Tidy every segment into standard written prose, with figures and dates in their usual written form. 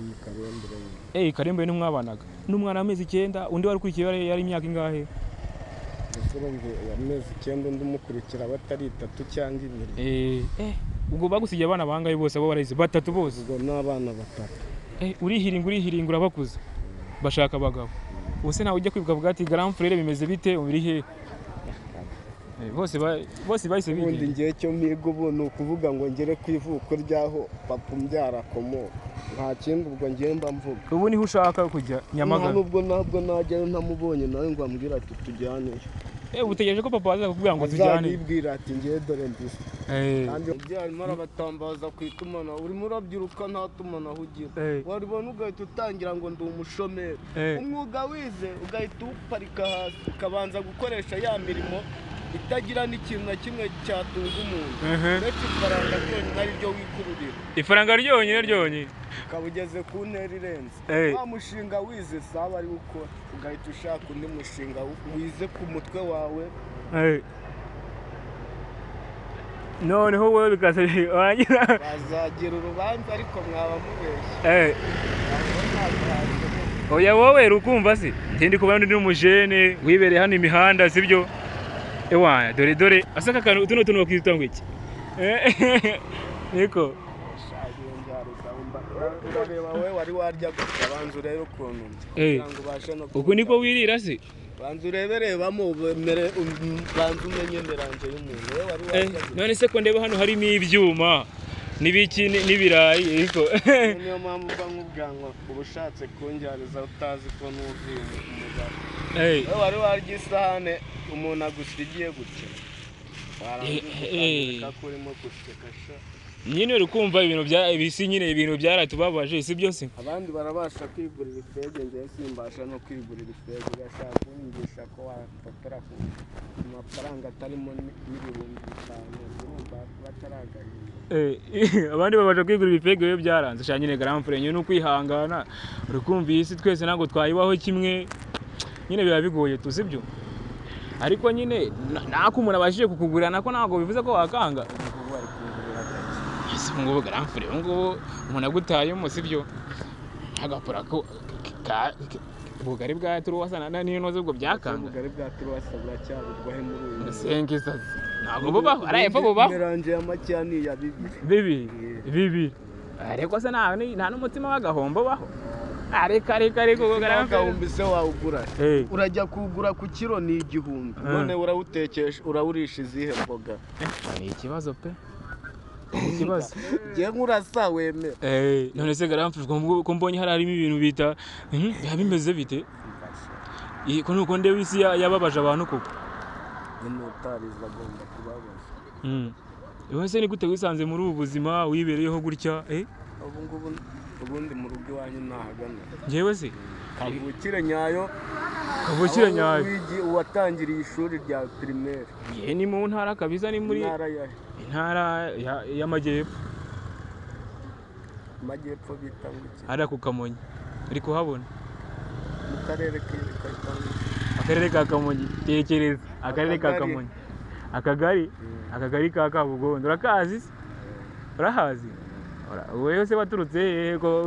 Ni Karembure. Karembure ntimwabanaga n'umwana w'amezi 9, undi wari ukurikiye yari imyaka ingahe? Ndetse urumva amezi 9 undi umukurikira batari 3 cyangwa 2. Ubwo bagusigiye abana bangahe bose abo wareze? 3 bose. Ubwo ni abana 3. Urihiringa urabakuza. Bashaka abagabo. Ubuse nawe ujya kwibuka avuga ati grand frère bimeze bite uri he? Bose bahise bigira. Ubundi ngiye cyo mpiga ubu ni ukuvuga ngo ngere ku ivuko ryaho papa umbyara akomoka. Nta kindi ubwo ngiye mba mvuga. Ubu niho ushaka kujya Nyamagabe? Nubwo ntabwo najyayo ntamubonye nawe ngo ambwire ati tujyaneyo. Utegereje ko papa aza kukubwira ngo tujyane? Azabibwira ati ngiye dore ndise. Kandi umubyeyi arimo arabatambaza ku itumanaho, urimo urabyiruka nta tumanaho ugira. Waribona ugahita utangira ngo ndi umushomeri. Umwuga wize ugahita uwuparika hasi, ukabanza gukoresha ya mirimo itagira n'ikintu na kimwe cyatunga umuntu. Uretse ifaranga ryonyine ari ryo wikururira. Ifaranga ryonyine. Ukaba ugeze ku ntera irenze. Wa mushinga wize saba ari ukora, ugahita ushaka undi mushinga wize ku mutwe wawe. Noneho wowe bikaza warangira bazagira urubanza ariko mwaba mubeshye. Oya wowe rukumva se ndi kubona ndi n'umujene wibereye hano imihanda sibyo? Ewa dore asaka akantu tuno tuntu bakita ngo iki? Niko urareba wowe wari warya gusa banza urebe ukuntu kugira ngo ubashe no uku niko wirira se? Banza ureberebamo banza umenye meranje y'umuntu wowe wari warya gusa. None se ko ndeba hano harimo ibyuma n'ibiki n'ibirayi ariko niyo mpamvu mba nkubwira ngo uba ushatse kunjyariza utazi ko nuvuye umugabo. Wowe wari warya isahane umuntu agusigiye gutya. Warangiza ko urimo guseka sha. Nyine uri kumva ibintu bya ibisi nyine ibintu byaratubabaje si byose. Abandi barabasha kwigurira ifege ngiye simbasha no kwigurira ifege, ugashaka kunyigisha ko wafotora ku mafaranga atarimo n'5,000 urumva bataragahinda. Abandi babasha kwigurira ifege we byaranze sha nyine grand frère nyine ukwihangana uri kumva iyi si twese ntabwo twayibaho kimwe nyine biba bigoye tu sibyo? Ariko nyine nako umuntu abashije kukugurira nako ntabwo bivuze ko wakanga. Ese ngubu grand frère ngubu umuntu agutayemo sibyo? Agapura ko ubugari bwa turuwasa n'inoze ubwo byakanga. Ubugari bwa turuwasa buracyabirwa he muri uyu? Sengiza ntabwo bubaho ari epfo bubaho. Meranje ya makiya ni ya bibiri. Bibiri. Ariko se nta n'umutima w'agahombo baho. Ariko agahombo se wawugura. Urajya kugura ku kiro ni 1000. None urawutekesha urawurisha izihe mboga? Ni ikibazo pe. Ikibazo. Ngiye nkurasa wemera. None se grand frère ko mbonye hari harimo ibintu bita biba bimeze bite? Ko nuko ndeba isi yababaje abantu koko. Inotariza agomba kubabaza. Wowe se ni gute wisanze muri ubu buzima wibereyeho gutya? Ubu ngubu ubundi mu rugo iwanyu nahagana. Njyewe se kavukire nyayo. Kavukire nyayo. Uwatangiriye ishuri rya primaire. Ye ni mu ntara kabisa ni muri intara y'amajyepfo. Amajyepfo bita ngo iki? Hariya ku Kamonyi. Uri kuhabona? Mu karere ka Akarere ka Kamonyi. Tekereza akarere ka Kamonyi. Akagari, akagari ka Kabugondo. Urakazi se? Urahazi? Wewe se waturutse hehe ko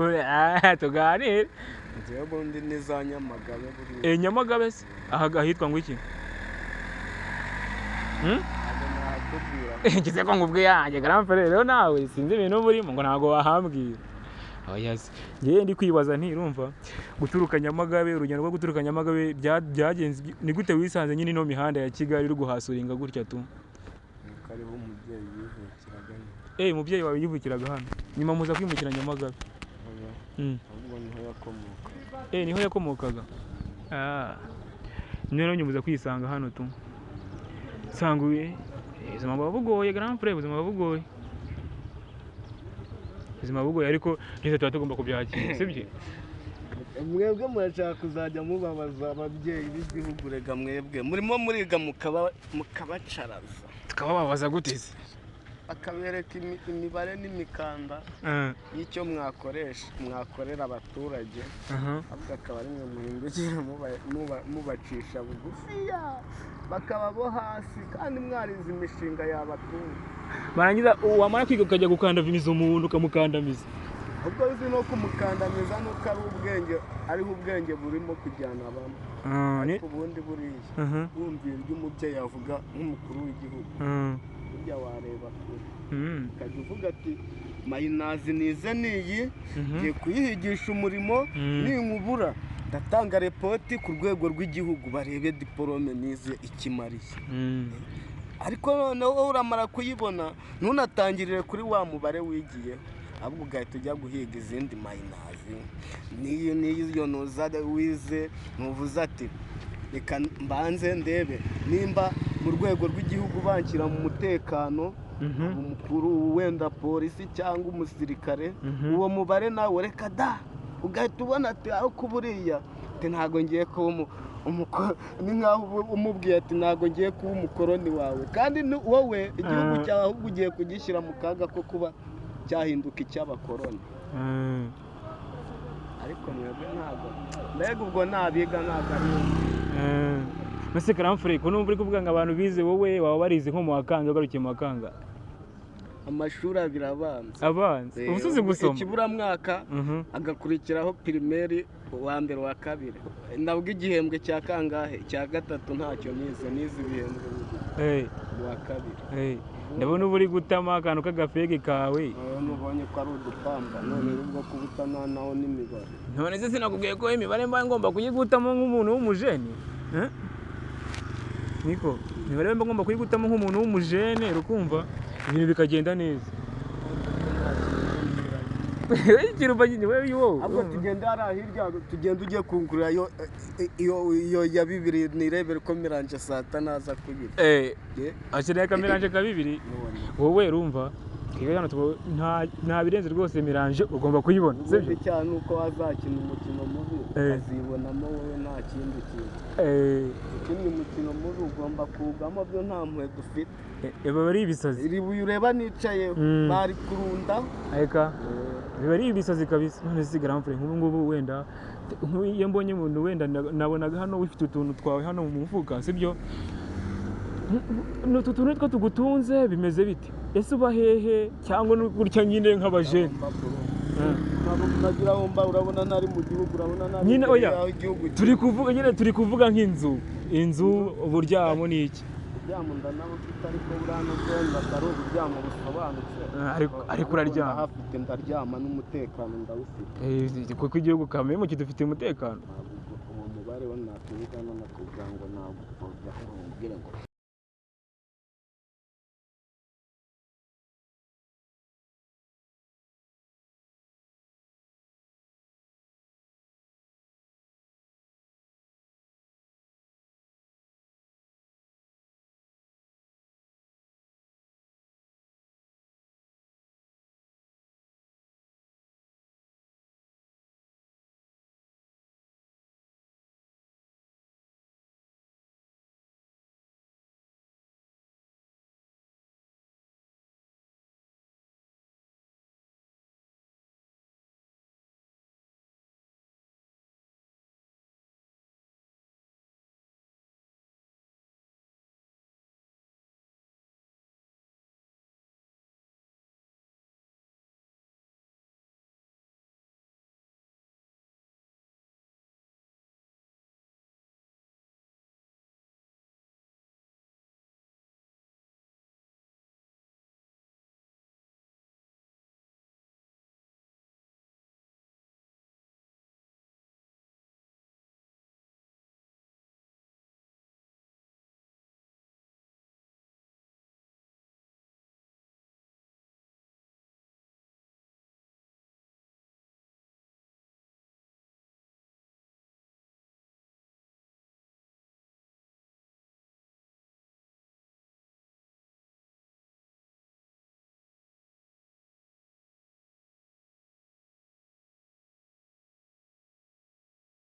tuganire? Njyewe ubundi ni za Nyamagabe buriya. Nyamagabe se? Aha ahitwa ngo iki? Ngize ko ngubwe yanjye grand frère rero nawe sinzi ibintu burimo ngo ntago wahambwira. Oya se. Ngiye ndi kwibaza nti urumva guturuka Nyamagabe, urugendo rwo guturuka Nyamagabe byagenze ni gute wisanze nyine ino mihanda ya Kigali uri guhasuringa gutya tu? Kariho umubyeyi yivukiraga. Umubyeyi wawe yivukiraga hano. Nyuma muza kwimukira Nyamagabe. Ahubwo niho yakomoka. Niho yakomokaga. None nyuma muza kwisanga hano tu. Sanguye ubuzima buba bugoye grand frère, ubuzima buba bugoye. Ubuzima bugoye ariko twese tuba tugomba kubyakira sibyo? Mwebwe murashaka kuzajya mubabaza ababyeyi b'igihugu rega mwebwe murimo muriga mukabacaraza. Tukabababaza gute se? Akabereka imibare n'imikanda y'icyo mwakoresha mwakorera abaturage, ahubwo akaba ari mwe muhindukira mubacisha bugufiya bakaba bo hasi kandi mwarize imishinga y'abatunga. Barangiza wamara kwiga ukajya gukandamiza umuntu ukamukandamiza. Ubwo uzi no kumukandamiza nuko ari ubwenge, ariho ubwenge burimo kujyana bamwe. Ah, Ariko ubundi buriya wumvira ibyo umubyeyi avuga nk'umukuru w'igihugu, burya wareba kure, ukajya uvuga ati minus nize niyi, ngiye kuyihigisha umurimo, ninkubura ndatanga report ku rwego rw'igihugu, barebe diporome nize ikimariye. Ariko noneho wowe uramara kuyibona, ntunatangirire kuri wa mubare wigiyeho, ahubwo ugahita ujya guhiga izindi minus n'iyo n'iyo nuza wize, ntuvuze ati reka mbanze ndebe nimba mu rwego rw'igihugu banshyira mu mutekano, umukuru wenda polisi cyangwa umusirikare, uwo mubare nawe reka da. Ugahita ubona ati aho kuba uriya, ati ntabwo ngiye kuba ni nkaho uba umubwiye ati ntabwo ngiye kuba umukoroni wawe, kandi ni wowe igihugu cyawe ahubwo ugiye kugishyira mu kaga ko kuba cyahinduka icy'abakoroni. Ariko mwebwe ntabwo, mbega ubwo nabiga ntabwo ari wowe. Mbese karamfure, ko numva uri kuvuga ngo abantu bize, wowe waba warize nko mu wa kangahe, ugarukiye mu wa kangahe? Amashuri abiri abanza. Abanza. Ubu uzi gusoma? Ikiburamwaka, agakurikiraho primaire uwa mbere, uwa kabiri, nabwo igihembwe cya kangahe, icya gatatu ntacyo nize, nize ibihembwe bibiri, uwa kabiri. Ndabona uba uri gutama akantu k'agafege kawe. None ubonye ko ari udupamba, none ubwo kuba utananaho n'imibare. None se sinakubwiye ko imibare mba ngomba kuyigutamo nk'umuntu w'umujene? Eh? Niko imibare mba ngomba kuyigutamo nk'umuntu w'umujene, urukumva ibintu bikagenda neza. Ikintu mba nyine wowe wowe. Ahubwo tugenda hariya hirya, tugenda ugiye kungurira iyo ya bibiri, nirebere ko mélange saa tanu aza kuyirya. Akeneye akamélange ka bibiri. None. Wowe urumva twebwe hano nta birenze rwose, mélange ugomba kuyibona, Ubundi sibyo? cyane uko wazakina umukino mubi, ukazibonamo wowe nta kindi kintu. Ukinnye umukino mubi ugomba kuwugamo, byo nta mpuhwe dufite. Biba ari ibisazi. Iri buye ureba nicayeho, bari kurundaho. Eka biba ari ibisazi kabisa. None se garamfure, nk'ubu ngubu wenda iyo mbonye umuntu wenda nabonaga hano ufite utuntu twawe hano mu mufuka, sibyo? Ni utu tuntu two tugutunze, bimeze bite? Ese uba hehe, cyangwa ni gutya nyine nk'abajene? Nagira aho mba, urabona ntari mu gihugu, urabona ntari Nyine imbere oya. y'aho igihugu kiri. Turi kuvuga nyine, turi kuvuga nk'inzu, inzu uburyamo ni iki? Uburyamo ndanabufite, ariko buriya nubwo wenda atari uburyamo busobanutse. Ariko uraryama? Ndahafite, ndaryama n'umutekano ndawufite. Kuko igihugu kamemo kidufitiye umutekano. Ntabwo uwo mubare wo nakwibuka nakubwira ngo nagupfobya, ngo nkubwire ngo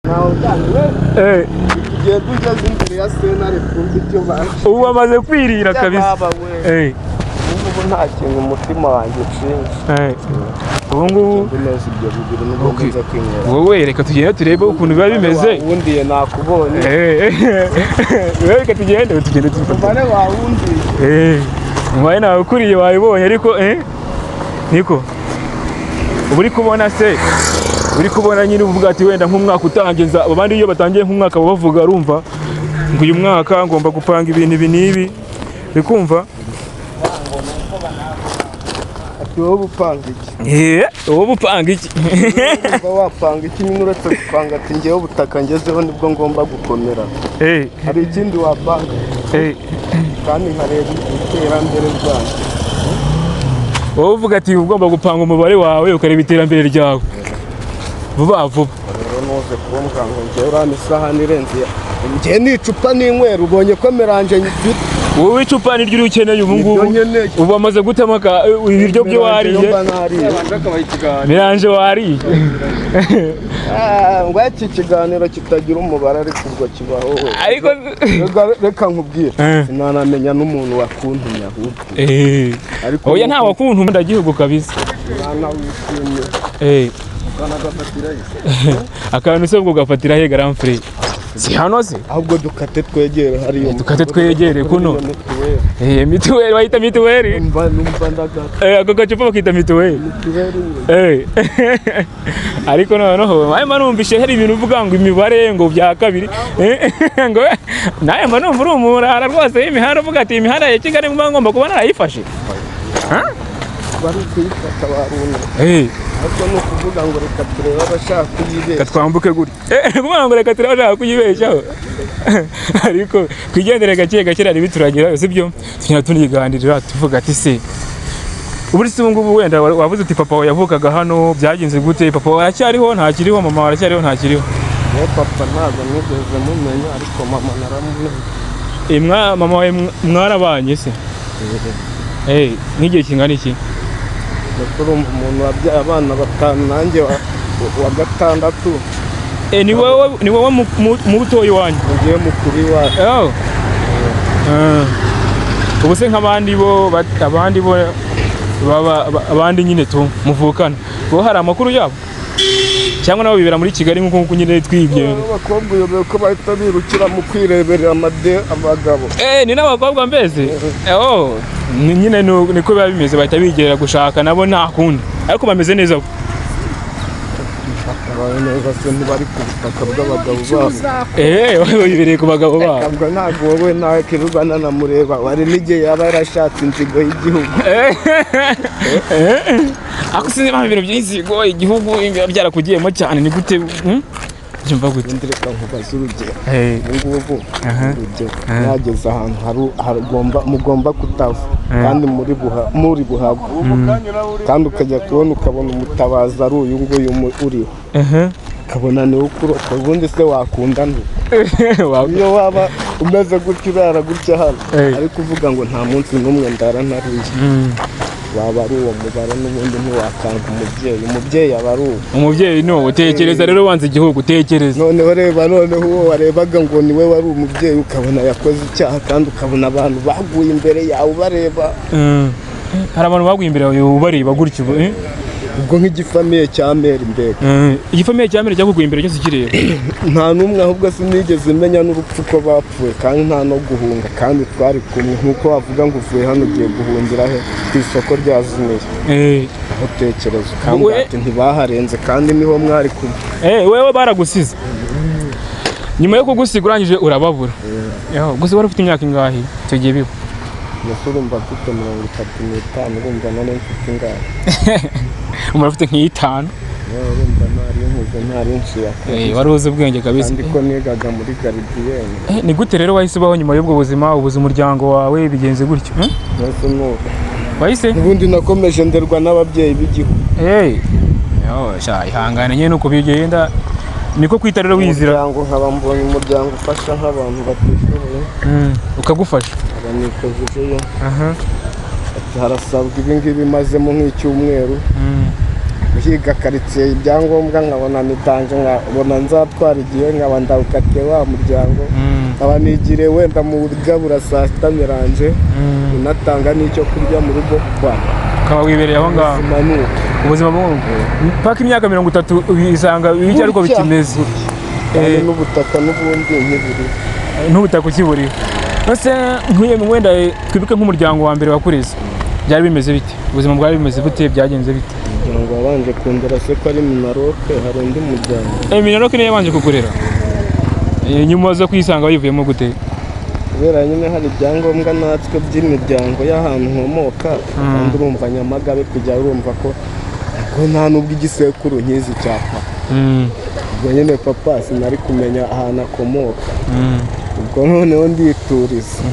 ntawe ujyanye. Ugenda ugeze imbere ya sentare, twumve icyo baje. Ubu bamaze kwirira kabisa. Baba we, ubu ngubu nta kintu umutima wanjye unshinja. Ubu ngubu Ugenda neza ibyo bibiri nubwo nza kwinywera. Wowe reka tugende turebe ukuntu biba bimeze. Wawundiye, nakubonye. Wowe reka tugende tubifate. Umubare wawundiye. Umubare nawe ukuriye wayibonye, ariko niko. Uba uri kubona se, uri kubona nyine uvuga ati wenda nk'umwaka utangiza, abandi iyo batangiye nk'umwaka baba bavuga, urumva ngo uyu mwaka ngomba gupanga ibintu ibi n'ibi, uri kumva? Ati wowe upanga iki? Wowe upanga iki? Urumva wapanga iki nyine uretse gupanga ati ngewe ubutaka ngezeho nibwo ngomba gukomera? Hari ikindi wapanga? Kandi nkareba iterambere ryanjye. Wowe uvuga ati ugomba gupanga umubare wawe, ukareba iterambere ryawe vuba vuba. Rero ntuze kumbwira ngo ngewe uriya isahani irenze, ngewe n'icupa n'inywera, ubonye ko mélange nyifite. Wowe icupa niryo uri ukeneye ubu ngubu. Niryo nkeneye. Ubu wamaze gutema ibiryo byo wariye. Mba nariye. Mélange wariye. Ah, ngo iki kiganiro kitagira umubare, ariko ubwo kibaho we. Ariko Reka nkubwire, sinanamenya n'umuntu wakuntumye ahubwo. Ariko Oya, nta wakuntu ndagihugu kabisa. Mwana wishimye. Ukanagafatirayo. Akantu se ubwo gafatira he, grand frère? Si hano se? Ahubwo dukate twegere hariya. Dukate twegere kuno. Kuri iyo mituweli. Mituweli, bayita mituweli. Numva ndagata. Ako gacupa bakita mituweli. Mituweli we. Ariko noneho nawe mba numvise hari ibintu uvuga ngo imibare ngo bya kabiri. Ngo nawe mba numva uri umurara rwose w'imihanda, uvuga ati imihanda ya Kigali mba ngomba kuba narayifashe. Bari kuyifata baruna. Ariko ni ukuvuga ngo reka turebe abashaka kuyibeshya. Reka twambuke gutya. Kuvuga ngo reka turebe abashaka kuyibeshyaho, ariko twigendere gake gake, rari bituragira, sibyo? Tugenda tuniganirira, tuvuga ati se ubu se ubu ngubu wenda wavuze uti papa wawe yavukaga hano, byagenze gute? Papa wawe aracyariho, ntakiriho? Mama wawe aracyariho, ntakiriho? Wowe papa ntabwo nigeze mumenya, ariko mama naramumenye. Mama wawe mwarabanye se? Nk'igihe kingana iki? Ndetse urumva umuntu wabyaye abana batanu, nanjye wa gatandatu. Ni wowe mutoyi wanyu? Mugiye mukuru iwacu. Oh. Ah. Ubu se nk'abandi bo abandi bo abandi nyine tu muvukana bo, hari amakuru yabo, cyangwa nabo bibera muri Kigali nk'uko nyine twibye? Abakobwa uyobewe ko bahita birukira mu kwireberera amade abagabo. Ni n'abakobwa mbese. Oh, ni nyine niko biba bimeze, bahita bigera gushaka nabo, nta kundi, ariko bameze neza bo. Babaye neza se ntibari ku butaka bw'abagabo babo? Bibereye ku bagabo babo. Ntabwo ntabwo wowe nawe kirirwa nanamureba, wari n'igihe yaba yarashatse inzigo y'igihugu. Ariko sinzi impamvu ibintu by'inzigo igihugu biba byarakugiyemo cyane, ni gute? Byumva gute? Ubundi reka nkubaze urugero. Ubu ngubu, urugero, mwageze ahantu harugomba mugomba kutava kandi muri buhagwa, kandi ukajya kubona ukabona umutabazi ari uyu nguyu uriho, ukabona niwe ukurokoye, ubundi se wakunda nde? Iyo waba umeze gutya, urara gutya hano, ariko uvuga ngo nta munsi n'umwe ndara ntariye, waba ari uwo mubare n'ubundi ntiwakanga umubyeyi, umubyeyi aba ari uwo. Umubyeyi ni uwo, tekereza rero wanze igihugu, tekereza. Noneho reba, noneho uwo warebaga ngo niwe wari umubyeyi, ukabona yakoze icyaha, kandi ukabona abantu baguye imbere yawe ubareba. Hari abantu baguye imbere yawe ubareba gutyo ubu, eh? Ubwo nk'igifamiye cya meri mbega. Igifamiye cya mbere cyakuguye imbere cyose kireba? Nta n'umwe, ahubwo sinigeze menya n'urupfu ko bapfuye, kandi nta no guhunga, kandi twari kumwe, nk'uko wavuga ngo uvuye hano ugiye guhungira he? Ku isoko rya Ziniya. Aho utekereza ukambwira ati ntibaharenze, kandi niho mwari kumwe. Wewe baragusize, nyuma yo kugusiga urangije urababura. Yaho, gusa wari ufite imyaka ingahe icyo gihe biba? Mbese urumva mfite 35, urumva nari mfite ingahe? Umuntu afite nk'itanu. Yewe, urumva ntari nkuze, ntari nciye akenge. Wari uzi ubwenge kabisa. Kandi ko nigaga muri gardienne. Ni gute rero wahise ubaho nyuma y'ubwo buzima, ubuze umuryango wawe, bigenze gutyo? Mbese nuko Wahise ubundi nakomeje nderwa n'ababyeyi b'igihugu. Yo, sha ihangane nyine, nuko bigenda, niko kwita rero wizira. Umuryango, nkaba mbonye umuryango ufasha nk'abantu batishoboye. Ukagufasha. Nkaba nikojejeyo, ati harasabwa ibi ngibi, mazemo nk'icyumweru guhiga karitsiye ibyangombwa, nkabona nitange, nkabona nzatwara igihe, nkaba ndawukatiye wa muryango, nkaba nigiriye wenda mu gabura saa sita mélange, unatanga n'icyo kurya mu rugo kwa Ukaba wibereye aho ngaho. Ubuzima ni uko. Ubuzima bw'ubu paka imyaka 30 uyisanga bijya ariko Gutya. bikimeze. Kandi n'ubutaka n'ubundi nkiburi. N'ubutaka ukiburiho. Ese nk'iyo wenda twibuke nk'umuryango wa mbere wakureze. Byari bimeze bite? Ubuzima bwari bimeze bute? Byagenze bite? Umuryango wabanje kundera se ko ari Minaroke, hari undi muryango? Minaroke niyo yabanje kukurera. Nyuma zo kwisanga wayivuyemo gute? Kubera nyine hari ibyangombwa natwe by'imiryango y'ahantu nkomoka, kandi urumva Nyamagabe kujya urumva ko nta nubwo igisekuru nkizi cya papa. Ubwo nyine papa sinari kumenya ahantu akomoka. Ubwo noneho ndituriza,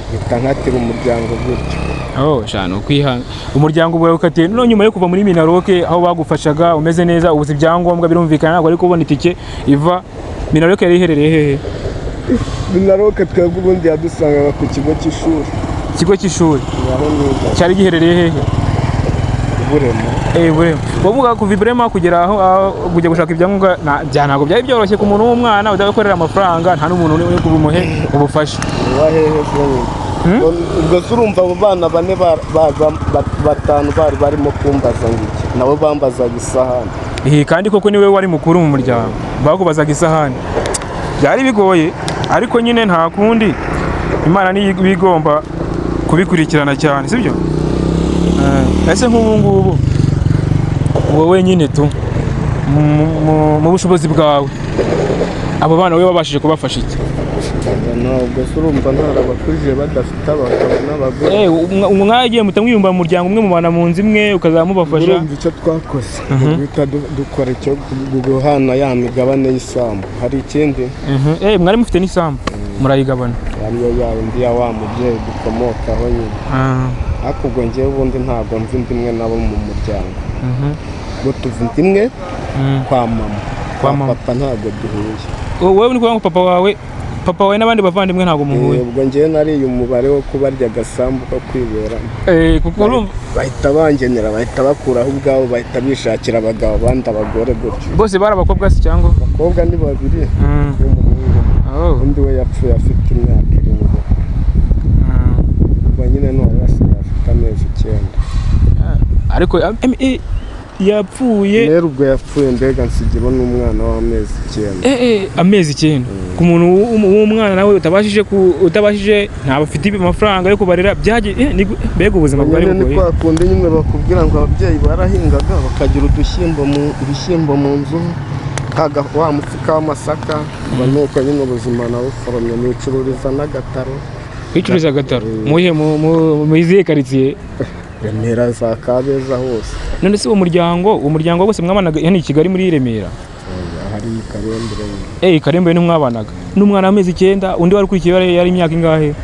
mpita nkatira umuryango gutyo. Oh, shano kwihanga umuryango ubwo ukatiye. No nyuma yo kuva muri Minaroke aho bagufashaga umeze neza, ubuze ibyangombwa, birumvikana ntabwo ari kubona itike iva Minaroke. Yari iherereye hehe? Minaroke twebwe ubundi yadusangaga ku kigo cy'ishuri. Ikigo cy'ishuri? Aho niga. Cyari giherereye hehe? Burema. Burema. Wavuga kuva i Burema kugera aho kujya gushaka ibyangombwa ntabwo byari byoroshye ku muntu w'umwana udakorera amafaranga, nta n'umuntu uri bumuhe ubufasha. Wa hehe se nyine? Ubwo se urumva abo bana bane batanu bari barimo kumbaza ngo iki? Nabo bambazaga isahani. Kandi koko niwe wari mukuru mu muryango, bakubazaga isahani. Byari bigoye, ariko nyine nta kundi, Imana niyo igomba kubikurikirana cyane, sibyo? Ese nk'ubu ngubu wowe nyine tu mu bushobozi bwawe, abo bana wowe wabashije kubafasha iki? Ntabwo se urumva ntarabakujije badafite abagabo n'abagore? Mwagiye mutamwiyumva mu muryango umwe, mubana mu nzu imwe, ukazamubafasha. Urumva icyo twakoze ni uguhita dukora icyo guhana ya migabane y'isambu. Hari ikindi? Mwari mufite n'isambu murayigabana? Ariyo ya undi ya wa mubyeyi dukomokaho nyine. Ariko ubwo ngewe ubundi ntabwo mva indi imwe nabo mu muryango. Bo tuva indi imwe kwa mama, kwa papa ntabwo duhuye. Wowe ni kuvuga ngo papa wawe n'abandi bavandimwe ntabwo muhuye? Ubwo ngewe nariye umubare wo kubarya agasambu ko kwiberamo. Kuko urumva bahita bangenera, bahita bakuraho ubwabo, bahita bishakira abagabo, abandi abagore gutyo. Bose bari abakobwa se cyangwa? Abakobwa ni babiri n'umuhungu. Undi we yapfuye afite imyaka 7. Ubwo nyine none asigaye afite amezi 9. Ariko yapfuye? Rero ubwo yapfuye mbega nsigira n'umwana w'amezi 9. Amezi 9 ku muntu w'umwana nawe utabashije ntabwo afite amafaranga yo kubarera, byagiye mbega ubuzima bwari Nyine ni bugoye. kwa kundi nyine bakubwira ngo ababyeyi barahingaga bakagira udushyimbo mu ibishyimbo mu nzu, wa mufuka w'amasaka. Uba nuko nyine ubuzima nabuforomye, nicururiza n'agataro. Kwicuriza agataro muhe mu izihe karitsiye? Remera za Kabeza hose. None se uwo muryango wose mwabanaga hano i Kigali muri Remera? Hari i Karembure nyine. Karembure niho mwabanaga n'umwana w'amezi 9. Undi wari ukurikiye yari imyaka ingahe?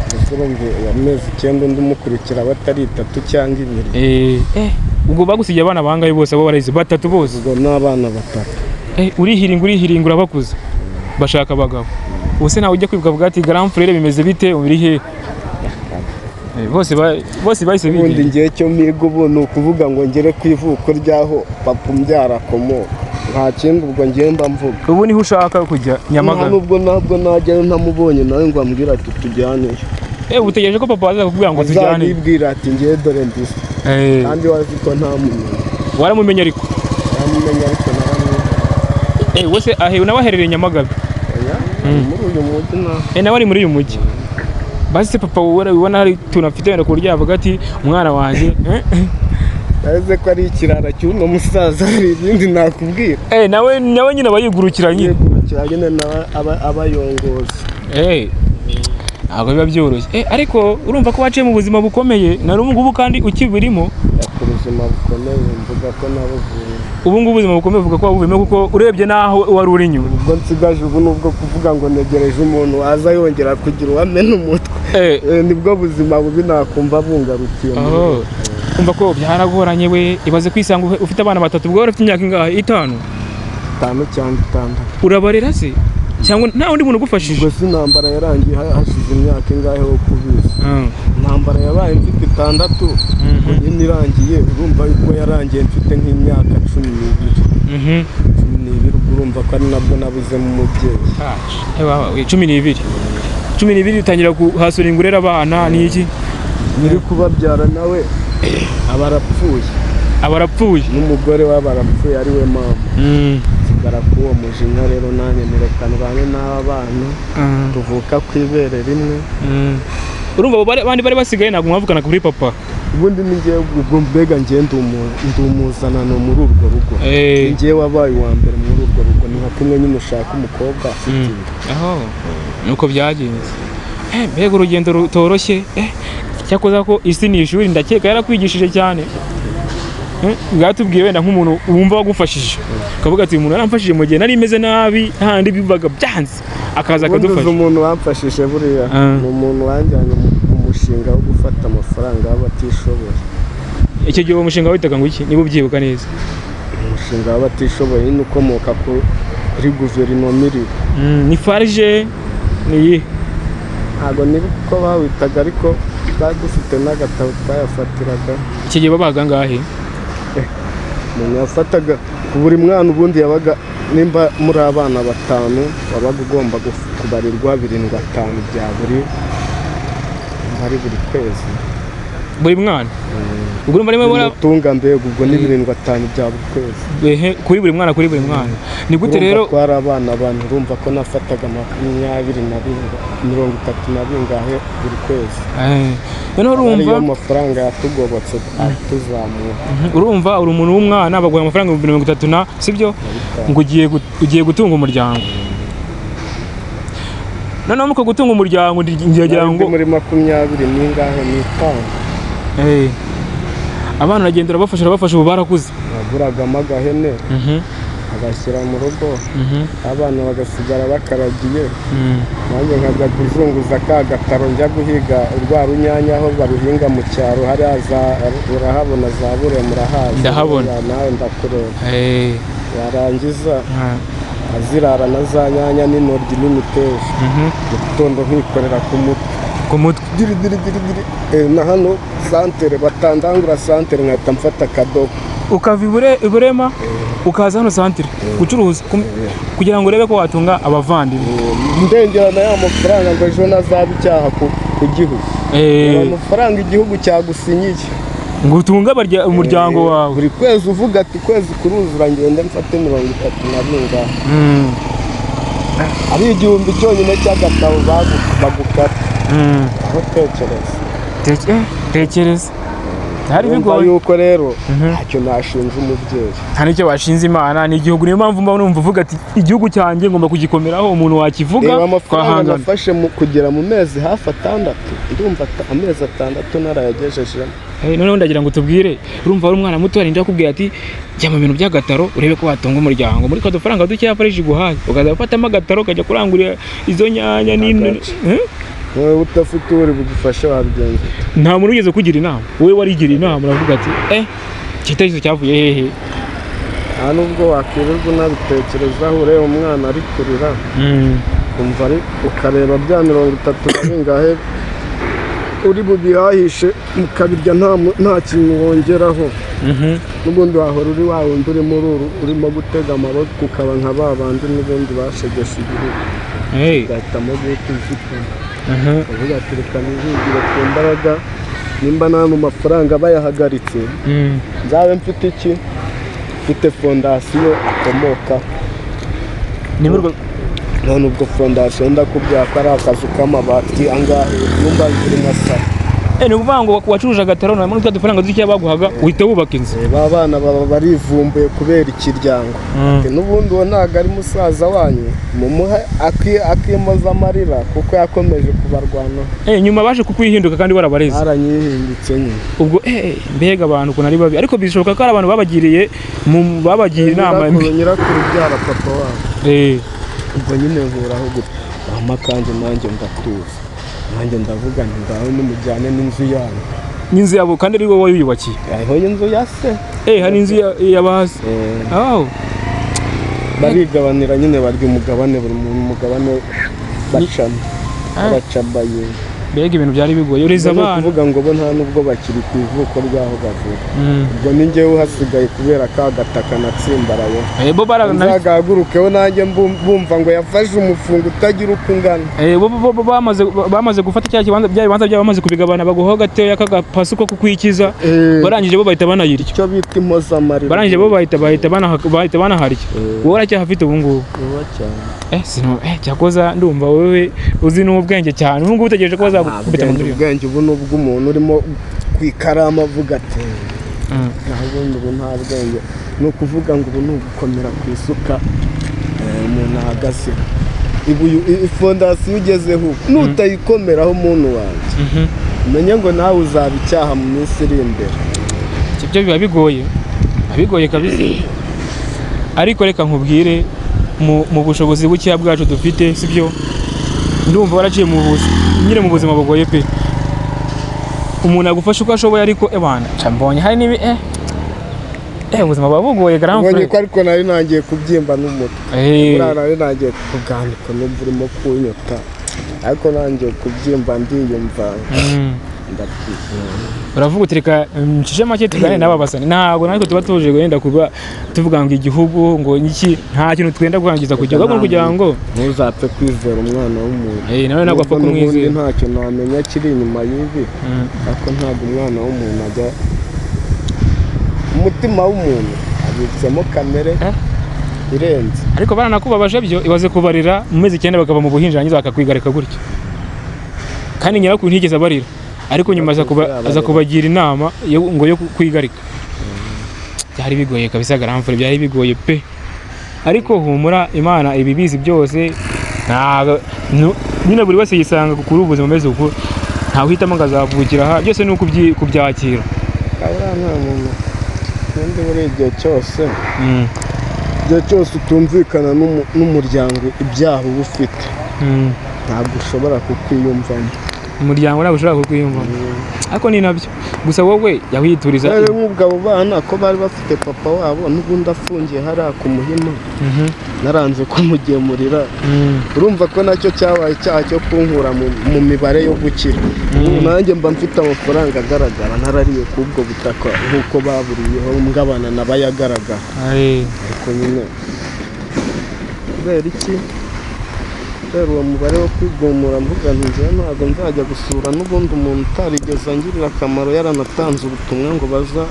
Ndetse urumva amezi 9, undi umukurikira batari 3 cyangwa 2. Ubwo bagusigiye abana bangahe bose? Abo barezi batatu bose? Ubwo n'abana batatu. Urihiringa urabakuza, bashaka abagabo. Ubuse ntawe ujya kwibuka avuga ati grand frère bimeze bite, uri he? Bose bahise Ubundi bigira. ngewe cyo mpiga ubu ni ukuvuga ngo ngere ku ivuko ry'aho papa umbyara akomoka, nta kindi ubwo ngewe mba mvuga. Ubu niho ushaka kujya, Nyamagabe? Nubwo ntabwo najyayo ntamubonye nawe ngo ambwire ati tujyaneyo. Utegereje ko papa aza kukubwira ngo tujyane? Azabibwira ati ngewe dore ndise. Kandi wazi ko ntamumenye. Waramumenye ariko? Naramumenye ariko naramumenye. Wese ahe nawe aherereye Nyamagabe? Muri uyu mujyi naho. Nawe ari muri uyu mujyi. Basi se papa wowe urabibona hari utuntu afite wenda ku buryo yavuga ati umwana wanjye? Yavuze ko ari ikirara cy'uno musaza, hari ibindi nakubwira? Nawe nyine aba yigurukira nyine. Yigurukira nyine, nawe aba yongoza. Ntabwo biba byoroshye. Ariko urumva ko waciye mu buzima bukomeye na n'ubu ngubu kandi ukibirimo. Ku buzima bukomeye mvuga ko nabuvuye. Ubu ngubu ubuzima bukomeye uvuga ko wabuvuyemo, kuko urebye n'aho wari uri inyuma. Ubwo nsigaje ubu nubwo kuvuga ngo ntegereje umuntu waza yongera kugira uwamena umutwe. Nibwo buzima bubi nakumva bungarukiye. Umva ko byaragoranye we, ibaze kwisanga ufite abana batatu. Ubwo wari ufite imyaka ingahe? 5? 5 cyangwa 6. Urabarera se cyangwa nta wundi muntu ugufashije? Ubwo si intambara yarangiye hashize imyaka ingahe wo kubizi? Intambara yabaye mfite 6. Ubwo nyine irangiye, urumva yuko yarangiye mfite nk'imyaka 12. 12, ubwo urumva ko ari nabwo nabuzemo umubyeyi. 12, 12 utangira kuhasura urera abana n'iki? Nyiri kubabyara nawe aba arapfuye. Aba arapfuye. N'umugore we aba arapfuye, ari we mama. Nsigara k'uwo mujinya rero, nanjye nireka ndwane n'aba bana tuvuka ku ibere rimwe. Urumva abo bandi bari basigaye ntabwo mwavuganaga kuri papa. Ubundi ni njyewe ubwo, mbega njyewe ndi umuzanano muri urwo rugo. Ni njyewe wabaye uwa mbere muri urwo rugo. Ni nka kumwe nyine ushaka umukobwa afite inda. Aho nuko byagenze. Mbega urugendo rutoroshye! Cyakoze ko isi ni ishuri, ndakeka yarakwigishije cyane. Bwatubwiye wenda nk'umuntu wumva wagufashije, ukavuga ati: "Uyu muntu yaramfashije mu gihe nari meze nabi, handi bibaga byanze, akaza Ubundi uzi akadufasha." umuntu wamfashije buriya ni umuntu wanjyanye mu mushinga wo gufata amafaranga y'abatishoboye. Icyo gihe uwo mushinga witaga ngo iki, niba ubyibuka neza? Umushinga w'abatishoboye nyine ukomoka kuri guverinoma iriho. Ni FARG, ni iyihe? Ntabwo nibuka uko bawitaga, ariko twari dufite n'agatabo twayafatiraga. Icyo gihe babaga angahe? Umuntu yafataga ku buri mwana, ubundi yabaga nimba muri abana batanu, wabaga ugomba kubarirwa birindwi atanu bya buri, ari buri kwezi. Buri mwana ubwo urumva niba Bimutunga, mbega ubwo ni birindwi atanu bya buri kwezi. Ehe, kuri buri mwana, kuri buri mwana. Ni gute Urumva rero? twari abana, abantu urumva ko nafataga makumyabiri na bingahe, 30 na bingahe buri kwezi. Noneho urumva Ariyo mafaranga yatugobotse atuzamura. Urumva uri umuntu w'umwana, baguha amafaranga 30,000 na sibyo, ngo ugiye gutunga umuryango. Noneho muko gutunga umuryango ngira Nari ngo ndi muri makumyabiri n'ingahe n'itanu. Abana uragenda urabafasha, urabafasha, ubu barakuze. Naguragamo agahene agashyira mu rugo, abana bagasigara bakaragiye, nanjye nkajya kuzunguza ka gataro, njya guhiga urwa runyanya aho baruhinga mu cyaro hariya za urahabona za Bure, murahazi? Ndahabona. Nawe ndakureba. Warangiza azirara na za nyanya n'intoryi n'imiteja, mu gitondo nkikorera ku mutwe. Ku mutwe. Diri diri diri diri. Na hano santere batandangura santere, nkahita mfata akadobo. Ukava i Burema ukaza hano santire gucuruza kugira ngo urebe ko watunga abavandimwe. Ndengerana ya mafaranga ngo ejo ntazaba icyaha ku gihugu. Amafaranga igihugu cyagusinyiye. Ngo utunge umuryango wawe. Buri kwezi uvuga ati: "Ukwezi kuruzura, ngende mfate 30 na bingahe." Ari igihumbi cyonyine cy'agatabo bagukata. Aho tekereza. Tekereza byari Urumva bigoye. yuko rero ntacyo nashinja umubyeyi. Nta n'icyo washinze Imana, ni igihugu. Niyo mpamvu mba numva uvuga ati: "Igihugu cyanjye ngomba kugikomeraho." Umuntu wakivuga Reba amafaranga twahangana. nafashe mu kugera mu mezi hafi 6, ndumva amezi 6 narayagejejemo. Noneho ndagira ngo tubwire, urumva wari umwana muto, arinda akubwira ati: "Jya mu bintu by'agataro urebe ko watunga umuryango muri ka dufaranga dukeya FARG iguhaye," ukaza gufatamo agataro ukajya kurangurira izo nyanya n'ino. Agace. Eh? Wowe udafite uri bugufashe wabigenza ute? Nta muntu wigeze kugira inama, wowe warigira inama, uravuga ati: "Igitekerezo cyavuye hehe?" Nta nubwo wakwirirwa unabitekerezaho, ureba umwana ari kurira, umva ari ukareba bya 30 na bingahe uri bubihahishe mukabirya, nta kintu wongeraho. N'ubundi wahora uri wa wundi urimo urimo gutega amaboko, ukaba nka ba bandi n'ubundi bashegeshe igihugu. Ugahitamo guhita uzitamo, uvuga ati: "Reka nihingire ku mbaraga, nimba nta mu mafaranga bayahagaritse, nzabe mfite iki, mfite fondasiyo akomoka." Ni muri urwo None ubwo fondasiyo ndakubwira ko ari akazu k'amabati angahe, ibyumba bibiri na salo. Ni ukuvuga ngo wacuruje agataro, none twa dufaranga dukeya baguhaga uhita wubaka inzu. Ba bana baba barivumbuye kubera ikiryango. Ati: "N'ubundi uwo ntabwo ari musaza wanyu, mumuhe akimoza amarira," kuko yakomeje kubarwanaho. Nyuma baje kukwihinduka kandi warabareze. Baranyihindutse nyine. Ubwo mbega abantu ukuntu ari babi! Ariko bishoboka ko ari abantu babagiriye babagira inama mbi. Nyirakuru ubyara papa wabo. Ubwo nyine nkuraho gutya mama kanjye, nanjye ndatuza, nanjye ndavuga nti: "Ngaho nimujyane n'inzu yanyu." N'inzu yabo kandi ari wowe wayubakiye? Hariho inzu ya se. Hari inzu y'abazi. Oh. Barigabanira nyine, barya umugabane, buri muntu umugabane, bacamo bacabaye. Mbega ibintu byari bigoye, ureze Ni abana. ukuvuga ngo bo nta nubwo bakiri ku ivuko ry'aho bavuka. Ubwo ni njyewe uhasigaye kubera ka gataka natsimbarayeho. Bo bara Nzagahagurukeho nanjye bumva ngo yafashe umufungo utagira uko ungana. Bo bamaze gufata cya kibanza, bya bibanza byabo bamaze kubigabana, baguhaho gatoya k'agapasu ko kukwikiza. Barangije bo bahita banayirya. Icyo bita impozamarira. Barangije bo bahita banaharya. Wowe uracyahafite ubu ngubu? Vuba cyane. Sino cyakoza ndumva wowe uzi n'ubwenge cyane. Ubu ngubu utegereje ko bazagukubita mu miliyoni. Ubwenge ubu ni ubw'umuntu urimo ku ikaramu avuga ati naho ubundi ubu nta bwenge, ni ukuvuga ngo ubu ni ugukomera ku isuka umuntu ahagaze. Ifondasiyo ugezeho nutayikomeraho umuntu wanjye, umenye ngo nawe uzaba icyaha mu minsi iri imbere. Ibyo biba bigoye, biba bigoye kabisa. Ariko reka nkubwire, mu bushobozi bukeya bwacu dufite, sibyo, ndumva waraciye mu nyine mu buzima bugoye pe. Umuntu agufasha uko ashoboye, ariko ebana nca mbonye hari n'ibi ubuzima buba bugoye grand Ubonye frère. ko ariko nari nangiye kubyimba n'umutwe. Buriya nari nangiye kuganika, numva urimo kunyota, ariko nangiye kubyimba ndiyumva ndabyibuha. Uravuga uti reka ncishe make tuganire n'aba basani. Ntabwo natwe tuba tuje wenda kuba tuvuga ngo igihugu ngo iki, nta kintu twenda kwangiza ku gihugu, ahubwo kugira ngo Ntuzapfe kwizera umwana w'umuntu. Nawe ntabwo apfa Nubwo n'ubundi kumwizera. Ntacyo namenya kiri inyuma y'ibi, ariko ntabwo umwana w'umuntu ajya, umutima w'umuntu abitsemo kamere irenze. Ariko baranakubabaje byo, ibaze kubarira mu mezi 9 bakava mu buhinja, hanyuma bakakwigarika gutyo, kandi nyirakuru ntiyigeze abarira, ariko nyuma aza kubagira inama ngo yo kwigarika. Byari bigoye kabisa grand frère, byari bigoye pe. Ariko humura, Imana ibibizi byose. Ntabwo nyine buri wese yisanga kuri ubu buzima ameze uku, ntawe uhitamo ngo azavukira aha, byose ni kubyakira. Kabura nta muntu ubundi buri igihe cyose, igihe cyose utumvikana n'umuryango, ibyaha uba ufite ntabwo ushobora kukwiyumvamo. Umuryango ntabwo ushobora kukwiyumvamo, ariko ni nabyo gusa, wowe jya wituriza. Rero nk'ubwo abo bana ko bari bafite papa wabo n'ubundi afungiye hariya ku Muhima, naranze kumugemurira, urumva ko nacyo cyabaye icyaha cyo kunkura mu mibare yo gukira. Ubu nanjye mba mfite amafaranga agaragara ntarariye k'ubwo butaka nk'uko baburiyeho ngabana nabayagaragara, ariko nyine kubera iki, kubera uwo mubare wo kwigumura, mvuga nti njyewe ntabwo nzajya gusura n'ubundi umuntu utarigeze angirira akamaro, yaranatanze ubutumwa ngo baza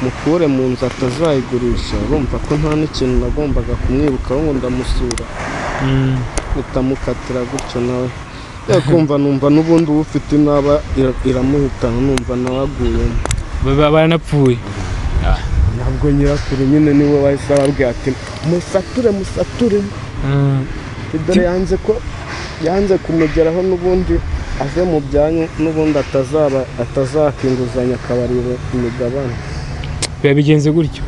mukure mu nzu atazayigurisha. Urumva ko nta n'ikintu nagombaga kumwirukaho ngo ndamusura, bitamukatira gutyo nawe yakumva, numva n'ubundi uba ufite inaba iramuhitana, numva nawe aguyemo. Baba baranapfuye. Ntabwo nyirakuru nyine niwe wahise ababwira ati musature, musature, dore yanze ko yanze kumugeraho, n'ubundi ave mu byanyu, n'ubundi atazaba atazaka inguzanyo akabarira imigabane. Biba bigenze gutyo.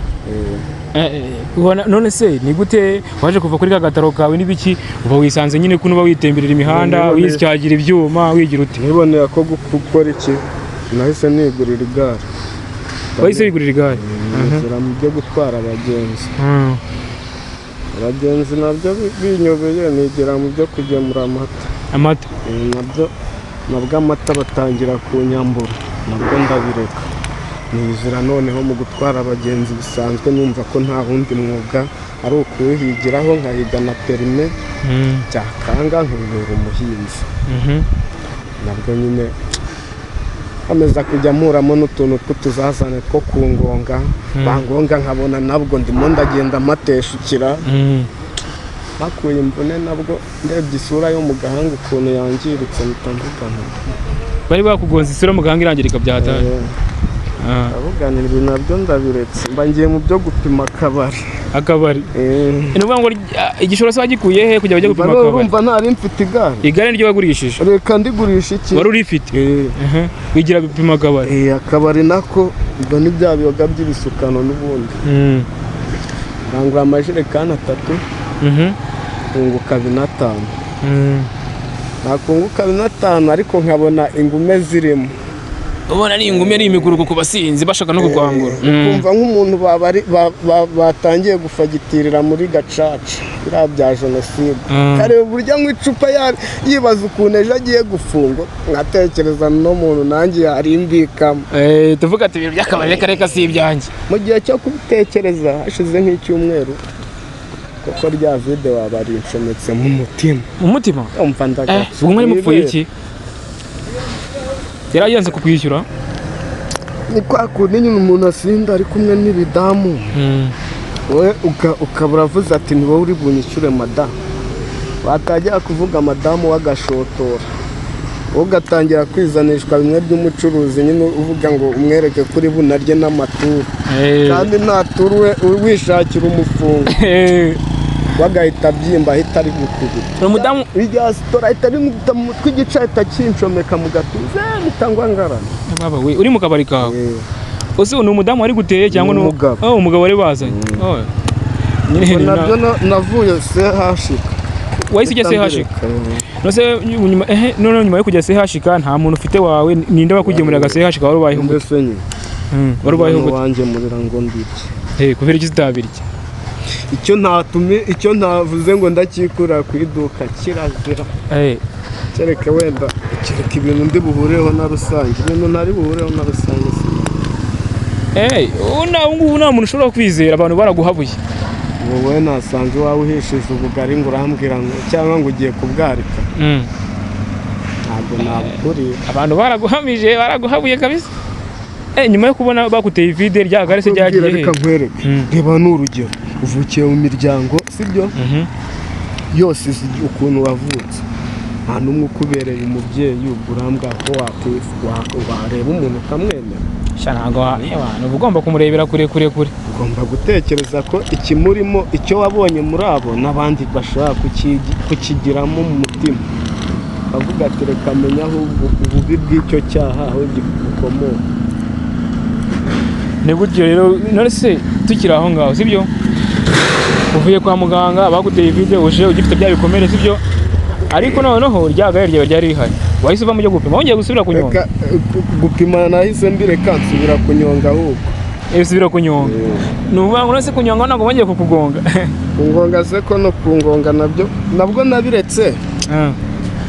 Ubona none se ni gute waje kuva kuri ka gataro kawe n'ibiki, uba wisanze nyine kuno uba witemberera imihanda, wisyagira ibyuma, wigira ute? Nibonera ko gukora iki, nahise nigurira igare. Wahise wigurira igare? Nzira mu byo gutwara abagenzi. Abagenzi nabyo binyobeye, nigira mu byo kugemura amata. Amata. Nabyo nabwo amata batangira kunyambura, nabwo ndabireka, nizira noneho mu gutwara abagenzi bisanzwe. Numva ko nta wundi mwuga ari ukuwuhigiraho, nkahiga na perime, byakanga nkibera umuhinzi. Nabwo nyine nkomeza kujya mpuramo n'utuntu tw'utuzazane two kungonga, bangonga nkabona nabwo ndimo ndagenda mpateshukira. Bakuye imvune, nabwo ndebye isura yo mu gahanga ukuntu yangiritse, mpita mvuga nti Bari bakugonze isura mu gahanga irangirika byataye. Ndavuga nti ibi nabyo ndabiretse, mba ngiye mu byo gupima akabari. Akabari? Ni ukuvuga ngo igishoro se wagikuye he kugira ujye gupima Mba akabari? Urumva ntari mfite igare. Igare niryo wagurishije? Reka ndigurisha iki. Wari urifite? Wigira gupima akabari. Akabari nako ubwo ni bya biyoga by'ibisukano n'ubundi. Rangura amajerekani atatu, nkunguka 4.5. Nakunguka 4.5, ariko nkabona ingume zirimo. Ubona ari ingumi, ari imiguruko ku basinzi bashaka no kukwambura. Ukumva nk'umuntu batangiye gufagitirira muri gacaca, biriya bya jenoside, kareba uburyo anywa icupa, yibaza ukuntu ejo agiye gufungwa, nkatekereza no muntu nanjye yarimbikamo. Tuvuga ati ibintu by'akabari reka reka si ibyanjye. Mu gihe cyo kubitekereza hashize nk'icyumweru, kuko rya vide waba rinshometse mu mutima. Mu mutima? Umva ndagaca. Ubwo mwari mupfuye iki? Yari yanze kukwishyura? Ni kwa kundi nyine umuntu asinda ari kumwe n'ibidamu, wowe ukaba uravuze ati ni wowe uri bunyishyure madamu, watangira kuvuga madamu w'agashotora. Ugatangira kwizanishwa bimwe by'umucuruzi nyine, uvuga ngo umwereke kuri bunarye n'amaturu, kandi nta turu, we wishakira umufungo, wagahita abyimba, ahita ari gukubita. Umudamu. Irya sitora ahita ari mu mutwe, igice ahita kinshomeka mu gatuza, mpita ngarana. Baba we, uri mu kabari kawe? Ese ni umudamu wari guteye cyangwa Ni umugabo. Oh, umugabo wari bazanye. Oh. Nyine ni Nabyo navuye sehashika. Wahise ujya sehashika? Nose nyuma none nyuma yo kujya sehashika nta muntu ufite wawe, ninde wakugemuriraga sehashika? Wari ubayeho gute? Mbese nyine Wari ubayeho umuntu gute? wanjye murira ngo mbirye. Kubera iki zitabirya? Icyo ntatumi, icyo ntavuze ngo ndakikura ku iduka kirazira. Kereka wenda, kereka ibintu ndi buhureho na rusange, ibintu ntari buhureho na rusange si. Ubu ngubu nta muntu ushobora kwizera, abantu baraguhabuye. Wowe nasanze iwawe uhishije ubugari ngo urambwira ngo cyangwa ngo ugiye kubwarika, ntabwo nabukuriye. Abantu baraguhamije, baraguhabuye kabisa. Nyuma yo kubona bakuteye ivide, rya gare se ryagiye he? Reka nkwereke. Reba, ni urugero, uvukiye mu miryango, sibyo? Yose izi ukuntu wavutse, nta n'umwe ukubereye umubyeyi. Ubwo urambwira ko wareba umuntu ukamwemera? Sha, ntabwo uba ugomba kumurebera kure kure kure. Ugomba gutekereza ko ikimurimo, icyo wabonye muri abo, n'abandi bashobora kukigiramo mu mutima, ukavuga ati reka menya ahubwo ububi bw'icyo cyaha aho bukomoka. Ni gutyo rero. None se tukiri aho ngaho, sibyo, uvuye kwa muganga baguteye ivide, uje ugifite bya bikomere, sibyo? Ariko noneho rya gare ryawe ryari rihari, wahise uva mu byo gupima, wongeye gusubira kunyonga? Reka, gupima nahise mbireka, nsubira kunyonga ahubwo. Usubira kunyonga. Ni ukuvuga ngo none se kunyonga ntabwo bongeye kukugonga? Kungonga se ko no kungonga nabyo nabwo nabiretse.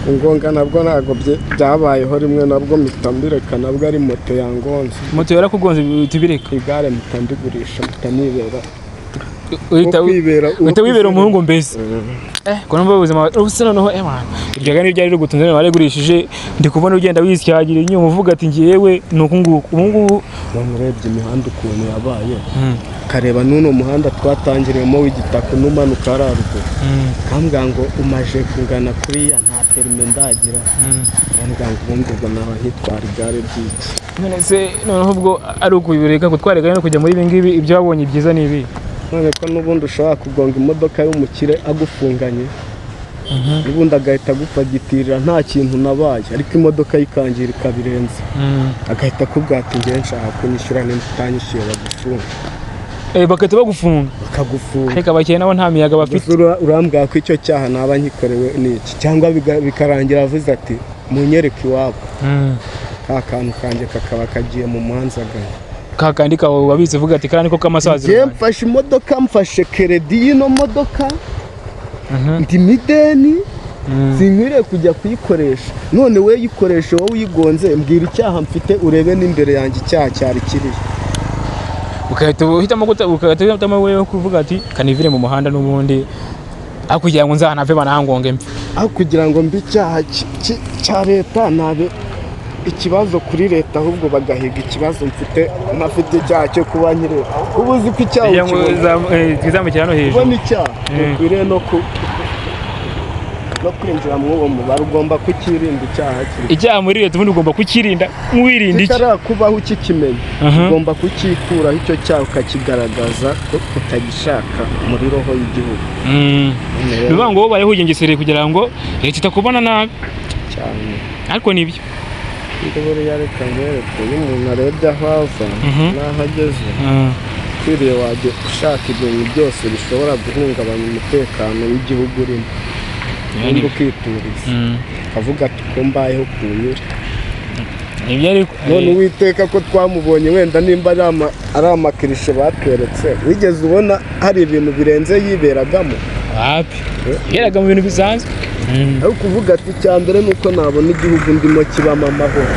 Kungonga nabwo ntabwo byabayeho rimwe, nabwo mpita mbireka, nabwo ari moto yangonze. Moto yarakugonze uhita ubireka? Igare mpita ndigurisha, mpita nibera uhita uwo kwibera uhita wibera umuhungu mbese. Ko numva ubuzima ubu noneho, man, iryo gare ryari rigutunze none warigurishije, ndi kubona ugenda wisyagira inyuma uvuga ati ngewe ni uku nguku ubu ngubu. None urebye imihanda ukuntu yabaye, ukareba n'uno muhanda twatangiriyemo w'igitaka n'umanuka hariya ruguru, kambwira ngo umaje kungana kuriya nta perime ndagira, kambwira ngo ubundi ubwo nawe hitwara igare ry'iki? None se noneho ubwo ari ukubireka gutwara igare no kujya muri ibi ngibi, ibyo wabonye byiza ni ibi? None ko n'ubundi ushobora kugonga imodoka y'umukire agufunganye, n'ubundi agahita agufagitirira nta kintu nabaye, ariko imodoka yikangirika birenze, agahita akubwira ati ngewe nshaka kunyishyura, nimba utanyishyuye bagufunga. Bagahita bagufunga? Bakagufunga. Ariko abakire nabo nta miyaga bafite. Gusa urambwira ko icyo cyaha naba nkikorewe n'iki? Cyangwa bikarangira avuze ati munyereke iwabo, ka kantu kanjye kakaba kagiye mu manzaganya. Ka kandi kawe wabitse uvuga ati kariya niko k'amasaziro Njye yanjye. mfashe imodoka, mfashe crédit y'ino modoka, ndi mideni, sinkwiriye kujya kuyikoresha. None we yikoreshe, wowe uyigonze, mbwira icyaha mfite, urebe n'imbere yanjye icyaha cyari kiriyo. Ugahita uhitamo wewe kuvuga ati kanivire mu muhanda n'ubundi, aho kugira ngo nzanave banangonge mpfe. Aho kugira ngo mbe icyaha cya leta, nabe ikibazo kuri leta, ahubwo bagahiga ikibazo mfite, ntafite icyaha cyo kuba nkiri. Uba uzi ko icyaha Kugira ngo ukibona. Twizamukire hano hejuru. Ubona icyaha ntukwiriye no kwinjira muri uwo mubare, ugomba kukirinda icyaha hakiri Icyaha muri leta ubundi ugomba kukirinda nk'uwirinda iki? Kitarakubaho ukikimenya, ugomba kukikuraho icyo cyaha, ukakigaragaza ko utagishaka muri roho y'igihugu. Ni ukuvuga ngo wowe ubayeho wigengesereye kugira ngo leta itakubona nabi. Cyane. Ariko nibyo. Ndi buriya reka nkwereke, iyo umuntu arebye aho ava n'aho ageze, ukwiriye wajya ushaka ibintu byose bishobora guhungabanya umutekano w'igihugu urimo, ubundi ukituriza, ukavuga ati uko mbayeho kunyure. Nibyo ariko. None Uwiteka ko twamubonye, wenda nimba ari amakirishe batweretse, wigeze ubona hari ibintu birenze yiberagamo? Wapi, yeraga mu bintu bisanzwe. Ari ukuvuga ati icya mbere ni uko nabona igihugu ndimo kibamo amahoro.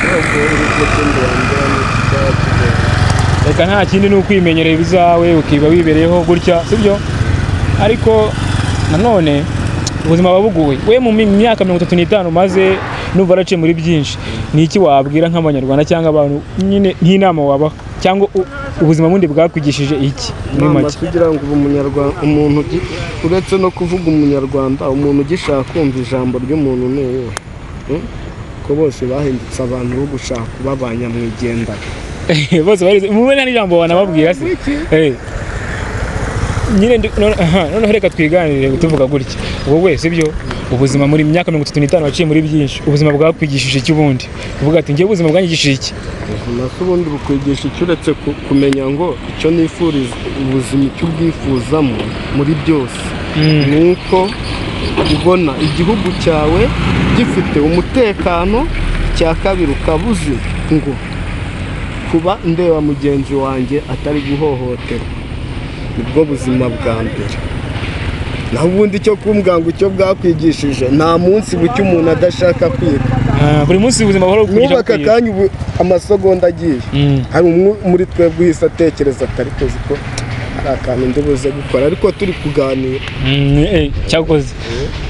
Ntabwo uri kindi wambwira ni iki cyaba kigoye. Reka, nta kindi, ni ukwimenyereza ibizawe, ukiba wibereyeho gutya, sibyo? Ariko nanone ubuzima buba bugoye. We mu myaka 35 maze numva waraciye muri byinshi, ni iki wabwira nk'Abanyarwanda cyangwa abantu nyine nk'inama wabaha, cyangwa ubuzima bundi bwakwigishije iki muri Inama make? kugira ngo ubu umunyarwanda, umuntu uretse no kuvuga umunyarwanda, umuntu ugishaka kumva ijambo ry'umuntu ni uwuhe? Ko bose bahindutse abantu bo gushaka kuba ba nyamwigendana. Bose barize mube nta n'ijambo wanababwira se. Nyine noneho reka twiganirire tuvuga gutya, wowe sibyo, ubuzima muri myaka 35 waciye muri byinshi, ubuzima bwakwigishije iki? Ubundi uvuga ati njyewe ubuzima bwanyigishije iki? Ubuzima se ubundi bukwigisha icyo, uretse kumenya ngo icyo nifuriza ubuzima, icyo ubwifuzamo muri byose ni uko ubona igihugu cyawe gifite umutekano. Icya kabiri, ukaba uzi ngo kuba ndeba mugenzi wanjye atari guhohoterwa, nibwo buzima bwa mbere. Naho ubundi icyo kumbwira ngo icyo bwakwigishije, nta munsi bucya umuntu adashaka kwiga. Buri munsi ubuzima buhora bukwigisha N'ubu aka kwiga. kanya, ubu amasegonda agiye, hari umwe muri twebwe uhise atekereza atari kuzi ko hari akantu ndi buze gukora, ariko turi kuganira. Cyakoze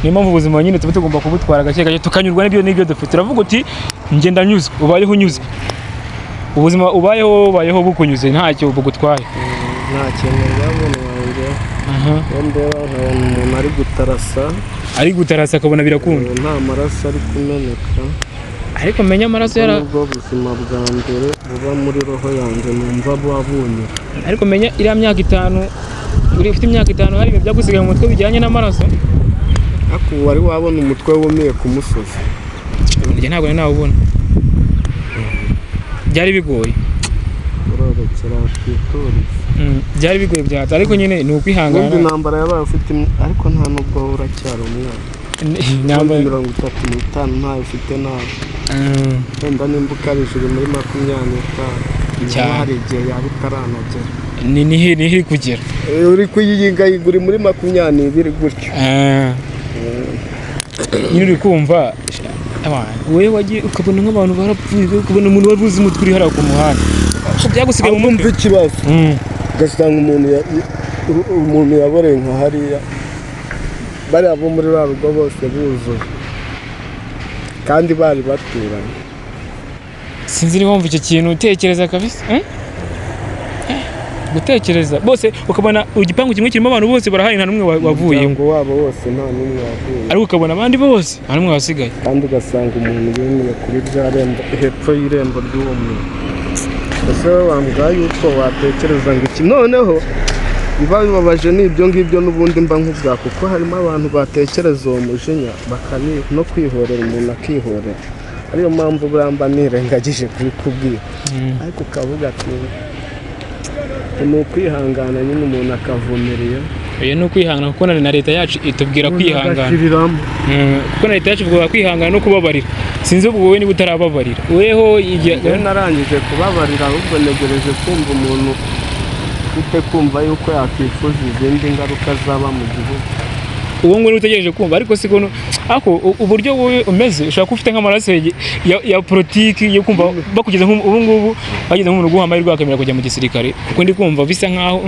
niyo mpamvu ubuzima nyine tuba tugomba kubutwara gake gake, tukanyurwa n'ibyo dufite. Turavuga uti njye ndanyuzwe, ubayeho unyuzwe, ubuzima ubayeho bukunyuze, ntacyo bugutwaye. Nta kintu ndabona wanjye. Iyo ndeba nkabona umuntu ari gutarasa, Ari gutarasa akabona birakunda, nta maraso ari kumeneka, ariko menya amaraso yara nubwo buzima bwa mbere buba muri roho yanjye, numva buba bunyura. Ariko menya iriya myaka 5 uri ufite, imyaka 5 hari ibintu byagusigaye mu mutwe bijyanye n'amaraso. Ariko ubu wari wabona umutwe wumiye ku musozi? Njye ntabwo nari nawubona, byari bigoye. Urorekera twiturize. Byari bigoye byatse, ariko nyine ni ukwihangana. Ubundi intambara yabaye ufite ariko nta nubwo wowe uracyari umwana. Intambara 35 ntayo ufite nawe. Wenda nimba ukabije uri muri 25. Cyane. Hari igihe yaba itaranagera. Ni nihe nihe iri kugera? Uri kuyiyingayinga, uri muri 22 gutyo. Nyine uri kumva abantu wowe wagiye ukabona nk'abantu barapfuye, ukabona umuntu wari uzi umutwe uri hariya ku muhanda, byagusigaye mu Ahubwo mutwe. umva ikibazo, ugasanga umuntu yaboreye nka hariya, bariya bo muri rwa rugo bose buzuye kandi bari baturanye. Sinzi niba wumva icyo kintu utekereza kabisa, eh? Gutekereza bose ukabona igipangu kimwe kirimo abantu bose barahari, nta n'umwe wavuyemo. Umuryango wabo wose nta n'umwe wavuye. Ariko ukabona abandi bose nta n'umwe wasigaye. Kandi ugasanga umuntu yumiye kuri rya rembo, hepfo y'irembo ry'uwo muntu. Ese wowe wambwira yuko watekereza ngo iki? Noneho biba bibabaje ni ibyo ngibyo n'ubundi mba nkubwira, kuko harimo abantu batekereza uwo mujinya bakani no kwihorera, umuntu akihorera, ariyo mpamvu buriya mba nirengagije kubikubwira. Ariko ukavuga ati ni ukwihangana nyine, umuntu akavumiriye. Oya, ni ukwihangana, kuko na leta yacu itubwira kwihangana. Agashiriramo. Kuko na leta yacu ivuga kwihangana no kubabarira. Sinzi ubwo wowe niba utarababarira weho igihe. Njyewe narangije kubabarira, ahubwo ntegereje kumva umuntu ufite kumva yuko yakwifuza izindi ngaruka zaba mu gihugu. Uwo nguwo niwe utegereje kumva, ariko si kuno ariko uburyo wowe umeze, ushobora kuba ufite nk'amaraso ya politiki yo kumva bakugeze ubu ngubu bageze nk'umuntu uguha amahirwe wakemera kujya mu gisirikare, kuko ndi kumva bisa nkaho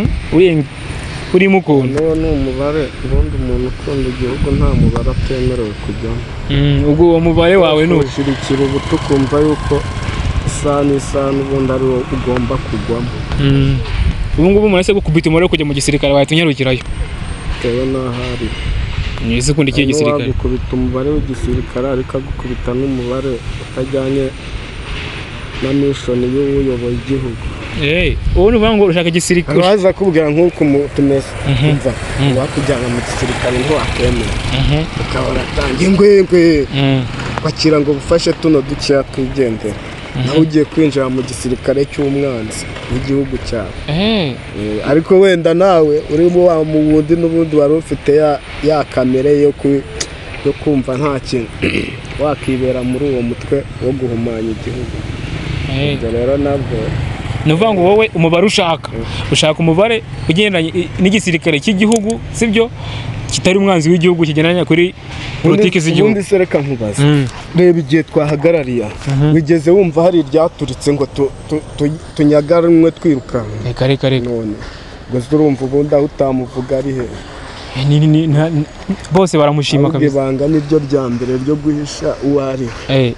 urimo ukuntu. N'uwo ni umubare. Ubundi umuntu ukunda igihugu nta mubare atemerewe kujyamo. Ubwo uwo mubare wawe ni uwo. Kujirikira ubuto ukumva yuko isaha n'isaha n'ubundi ari wo ugomba kugwamo. Ubu ngubu umuntu wese gukubita umubare wo kujya mu gisirikare wahita unyarukirayo. Bitewe n'aho ari. Ni ese ukunda ikihe Harimo gisirikare? uwagukubita umubare w'igisirikare, ariko agukubita n'umubare utajyanye na mission y'uyoboye igihugu. Ubu ni ukuvuga ngo ushaka igisirikare. Baza kubwira nk'uko tumeze, umva, uwakujyana mu gisirikare ntiwakemera, ukaba uratangiye ngwengwe, bakira ngo bufashe tuno dukeya twigendera, nawe ugiye kwinjira mu gisirikare cy'umwanzi w'igihugu cyawe. Ariko wenda nawe urimo wa mu wundi n'ubundi wari ufite ya kamere yo kumva nta kintu wakibera muri uwo mutwe wo guhumanya igihugu. Ibyo rero nabwo. Ni ukuvuga ngo wowe umubare ushaka umubare ugendanye n'igisirikare cy'igihugu, sibyo, kitari umwanzi w'igihugu, kigendanye kuri politiki z'igihugu. Ubundi se reka nkubaze, reba igihe twahagarariye aha, wigeze wumva hari iryaturitse ngo tunyagaranwe twirukanka? Reka reka reka. None gusa urumva ubundi aho utamuvuga ari he? Bose baramushima Ahubwo kabisa. ibanga niryo rya mbere ryo guhisha uwo ari we.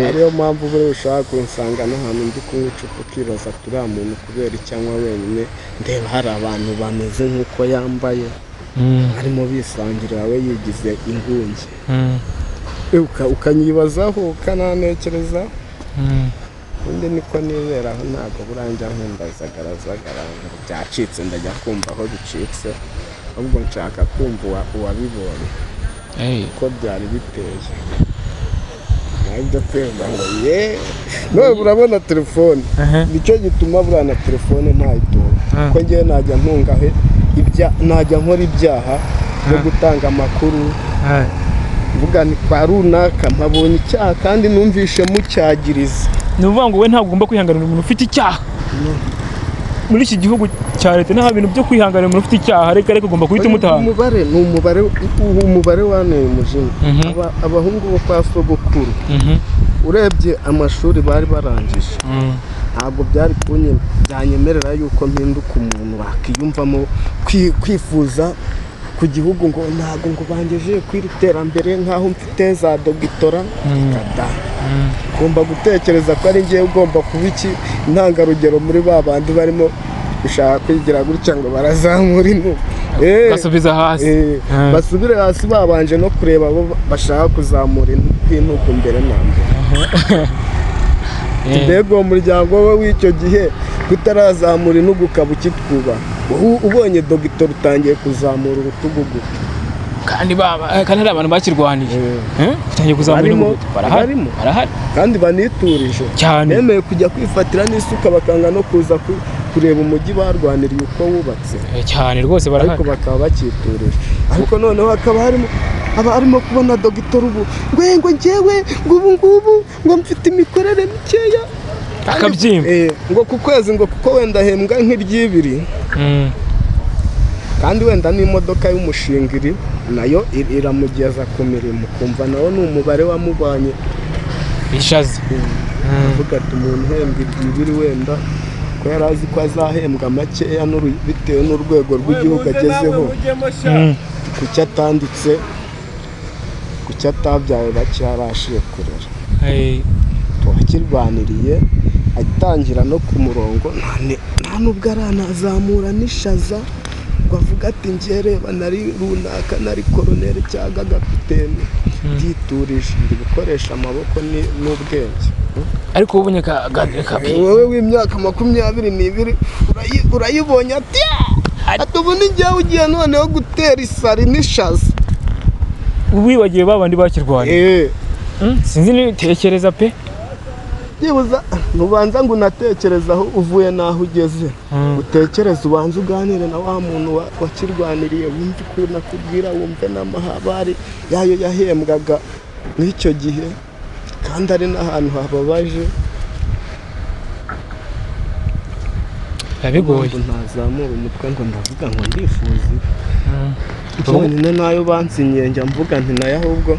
Ariyo mpamvu buriya ushaka kunsanga n'ahantu ndi kunywa icupa, ukibaza ati uriya muntu kubera icyo anywa wenyine, ndeba hari abantu bameze nk'uko yambaye, barimo bisangirira, we yigize ingunge. Ukanyibazaho, ukananekereza. Ubundi niko niberaho, ntabwo buranjya nkundazagarazagara ngo byacitse, ndajya kumva aho bicitse, ahubwo nshaka kumva uwabibonye uko byari biteye. Nabyo kwemba ngo ye none urabona telefone, nicyo gituma buriya na telefone ntayitunga, kuko ngewe najya ntunga najya nkora ibyaha byo gutanga amakuru, mvuga ni kwa runaka mpabonye icyaha kandi numvishe mucyagiriza. Ni ukuvuga ngo we ntabwo ugomba kwihanganira umuntu ufite icyaha muri iki gihugu cya leta. Nta bintu byo kwihanganira umuntu ufite icyaha, reka reka, ugomba guhita umutanga. Umubare ni umubare, umubare waneye umujinya. Abahungu bo kwa sogokuru, urebye amashuri bari barangije, ntabwo byari byanyemerera yuko mpinduka umuntu wakiyumvamo kwifuza ku gihugu, ngo ntabwo ngo bangejeje ku iri terambere nk'aho mfite za dogitora kada. Ugomba gutekereza ko ari ngewe ugomba kuba iki intangarugero muri ba bandi barimo gushaka kwigira gutya ngo barazamura intugu. Basubiza hasi. Basubire hasi, babanje no kureba abo bashaka kuzamura intugu mbere na mbere. Mbega uwo muryango we w'icyo gihe kutarazamura intugu ukaba ukitwubaha, ubonye dogitora utangiye kuzamura urutugu gute? Kandi kandi hari abantu bakirwaniye. Utangiye kuzamura intugu, barahari, barahari. Kandi baniturije cyane, bemeye kujya kwifatira n'isuka, bakanga no kuza kureba umujyi barwaniriye uko wubatse. Cyane rwose, barahari. Ariko bakaba bakiturije. Ariko noneho hakaba harimo aba arimo kubona dogitora ubu ngo ngewe ngo ubu ngubu ngo mfite imikorere mikeya, akabyimba, ngo ku kwezi, ngo kuko wenda ahembwa nk'iry'ibiri, kandi wenda n'imodoka y'umushinga iri nayo iramugeza ku mirimo, kumva nawo ni umubare wamubanye ishazi. Avuga ati umuntu uhembwa iby'ibiri, wenda ko yari azi ko azahembwa makeya bitewe n'urwego rw'igihugu agezeho, kuki atanditse, kuki atabyaye bake yarashiye kurera? Tuwakirwaniriye atangira no ku murongo, nta nubwo aranazamura n'ishaza ngo avuge ati ngereba nari runaka, nari koroneri cyangwa gapitene, byiturije, ndi gukoresha amaboko n'ubwenge. Ariko ubonye wowe w'imyaka 22 urayibonye, ati ati ubu ni njyewe ugiye noneho gutera isari n'ishaza, wibagiwe ba bandi bakirwanya. Sinzi nitekereza pe. Byibuza ntubanza ngo unatekereze aho uvuye n'aho ugeze, utekereze, ubanze uganire na wa muntu wakirwaniriye, wumve ukuntu akubwira, wumve n'amahabari yayo yahembwaga nk'icyo gihe, kandi ari n'ahantu hababaje. Bigoye. Ntazamura umutwe ngo ndavuga ngo ndifuza ibi, nayo bansinyiye njya mvuga nti nayo ahubwo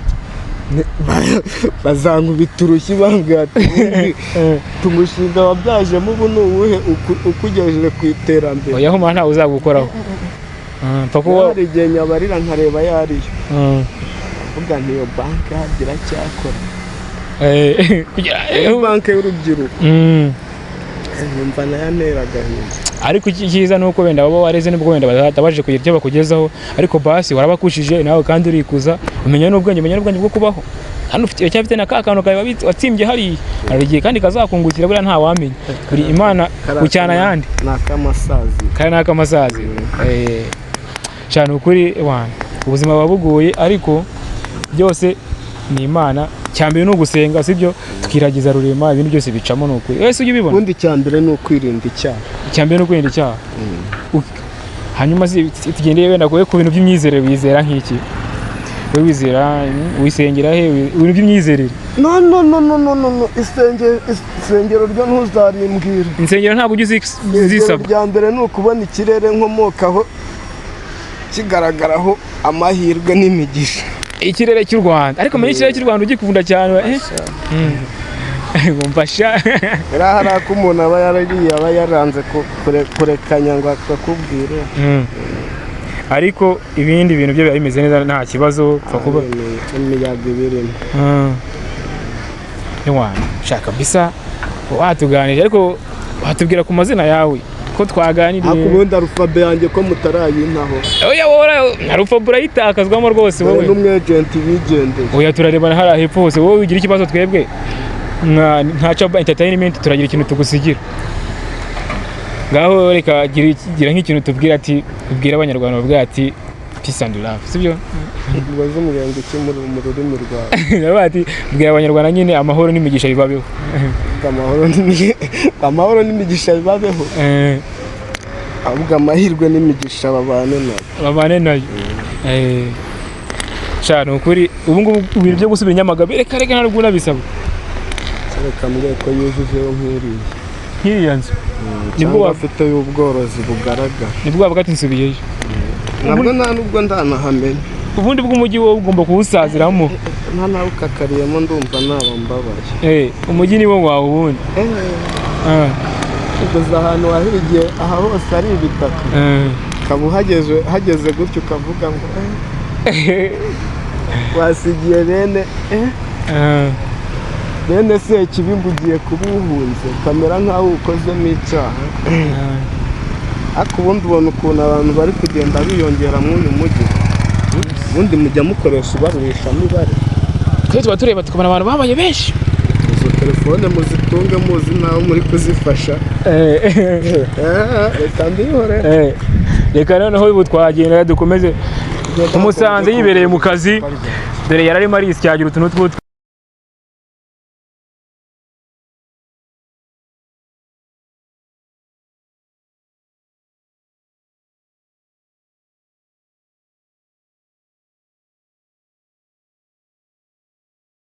bazankubita urushyi, bambwira ati umushinga wabyajemo ubu ni uwuhe ukugejeje ku iterambere? Oya, huma ntawe uzagukoraho. Hari igihe nyabarira nkareba ayo ariyo, mvuga nti iyo banki hagira cyakora, banki y'urubyiruko, nkumva nayo antera agahinda. Ariko icyiza ni uko wenda baba wareze, nubwo wenda batabashije kugira icyo bakugezaho, ariko basi warabakushije nawe, kandi urikuza, umenya n'ubwenge, umenya n'ubwenge bwo kubaho, kandi ufite uracyafite na ka kantu kawe watsimbye hariya, hari igihe kandi kazakungukira, buriya ntawamenya, buri Imana bucyana ayandi. Ni ak'amasazi. Kari ni ak'amasazi cyane, ukuri wana ubuzima buba bugoye, ariko byose ni Imana. Cyambere ni ugusenga, sibyo? Tukiragiza Rurema, ibintu byose bicamo, ni ukuri. Ese ujye ubibona? Ubundi icyambere ni ukwirinda icyaha. Icyambere ni ukwirinda icyaha. Hanyuma tugendeye wenda ku bintu by'imyizerere, wizera nk'iki? Wowe wizera, wisengera he? Ibintu by'imyizerere. No no no no no no no, isengero ryo ntuzarimbwira. Insengero ntabwo ujya uzisaba. Irya mbere ni ukubona ikirere nkomokaho kigaragaraho amahirwe n'imigisha. Ikirere cy'u Rwanda, ariko muri ikirere cy'u Rwanda ugikunda cyane. Mfasha. Hari ako umuntu aba yarariye, aba yaranze kurekanya ngo akakubwire. Ariko ibindi bintu byo biba bimeze neza, nta kibazo pfa kuba imiyaga ibirimo. Shaka bisa watuganije, ariko watubwira ku mazina yawe. Ko twaganiriye. Ariko ubundi alphabet yanjye ko mutarayintaho? Oya, wowe alphabet urayitakazwamo rwose. Dore Wowe n'umwejenti wigendeye. Oya, turarebana hariya hepfo hose. Wowe ugira ikibazo, twebwe nka Chaba Entertainment turagira ikintu tugusigira. Ngaho reka gira nk'ikintu tubwira, ati ubwira Abanyarwanda, bavuga ati peace and love, sibyo? Ubaze umurenge ki mu rurimi rwawe? Ndavuga ati bwira Abanyarwanda nyine amahoro n'imigisha bibabeho. Amahoro n'imigisha bibabeho. Ahubwo amahirwe n'imigisha babane nayo. Babane nayo. Sha, ni ukuri ubu ngubu ibintu byo gusubira i Nyamagabe, reka reka, ntabwo unabisabwa. Reka mbwiye ko yuzujeho nk'iriya. Nk'iriya nzu nibwo Cyangwa afite y'ubworozi bugaragara. Nibwo wavuga ati nsubiyeyo. Nabwo nta nubwo ndanahamenya. Ubundi bw'umujyi wowe ugomba kuwusaziramo. Nta nawukakariyemo, ndumva naba mbabaye. Umujyi ni wo wawe ubundi. Ugeze ahantu wahirigiye, aha hose ari ibitaka, ukaba uhageze hageze gutyo ukavuga ngo wasigiye bene bene Sekibi, ngo ugiye kuba uhunze, ukamera nk'aho ukozemo icyaha. Ariko ubundi ubona ukuntu abantu bari kugenda biyongera muri uyu mujyi, ubundi mujya mukoresha ibarurishamibare? Twe tuba tureba tukabona abantu babaye benshi. Izo telefone muzitunge muzi naho muri kuzifasha. Reka mbihore. Reka noneho ubu twagenda dukomeze. Tumusanze yibereye mu kazi, dore yararimo arisyagira utuntu tw'utwo.